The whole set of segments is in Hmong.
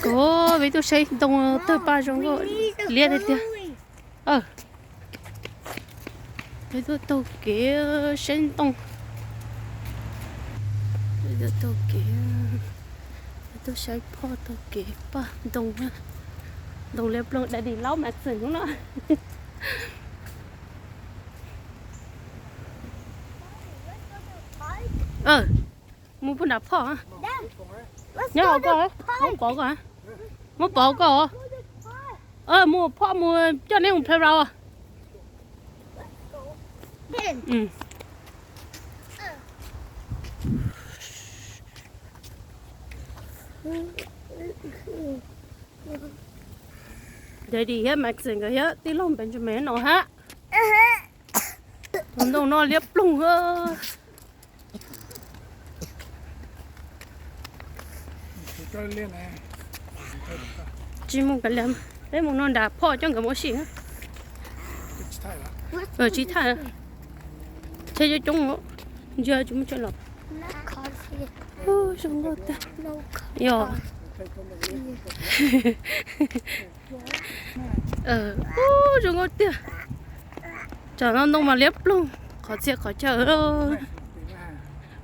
Ko, peb tuaj saib ntoo tawg paj zoo nkauj liab tiag tiag. Peb tuaj taug kev saib ntoo. Peb tuaj taug kev, peb tuaj saib phoj taug kev paj ntoo. Ntoo liab ploog, daddy laub mas txwm hnub no. Mus puag nram phoj. Nyob hauv ko, muab pov ko, muab pov ko. Mus phoj, mus coj neb mus playground. Daddy thiab Max nkawd thiab tij laug Benjamin no hab. Tus ntoo no liab ploog. Tsis mus kav liam, peb mus no nram phoj coj nkawd mus ua si. Tsis thaj, tsheb coob coob, ntsia tsis muaj chaw los. Zoo nkauj tiag. Yog. Zoo nkauj tiag. Tsam no ntoo mas liab ploog, qhov txhia qhov chaw.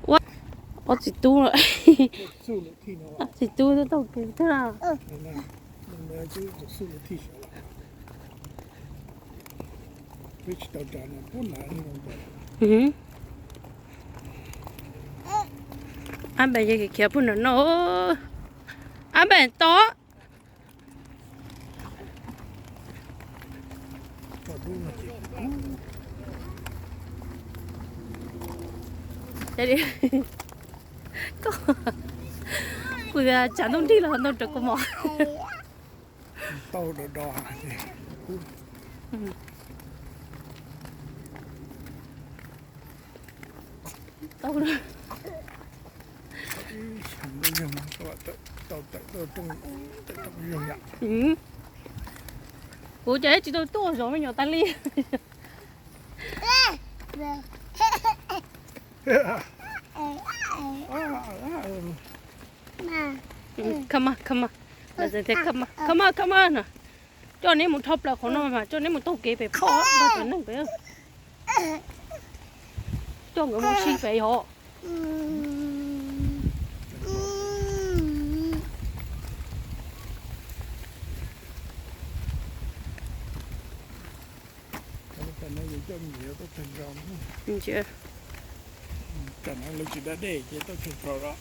Ua, ob txiv tub, ob txiv tub taug kev thiab. Ab npem yog khiav puag nram no. Ab npem to. Koj, kuv tias tsam ntoo nrig los ntoo rau koj mos. Tau do do. Tau. Kuv ces tsis tau tuaj zov me nyuam tas li. Come on, come on. Come on, come on no. Coj neb mus dhau plaws qhov no mas coj neb mus taug kev pem phoj nrog cov neeg pem. Coj nkawd mus si pem yom. Tam no yus coj me nyuam yaus tuaj tag nrho. Tam no lawv tsis da dej ces tuaj tag nrho lawm.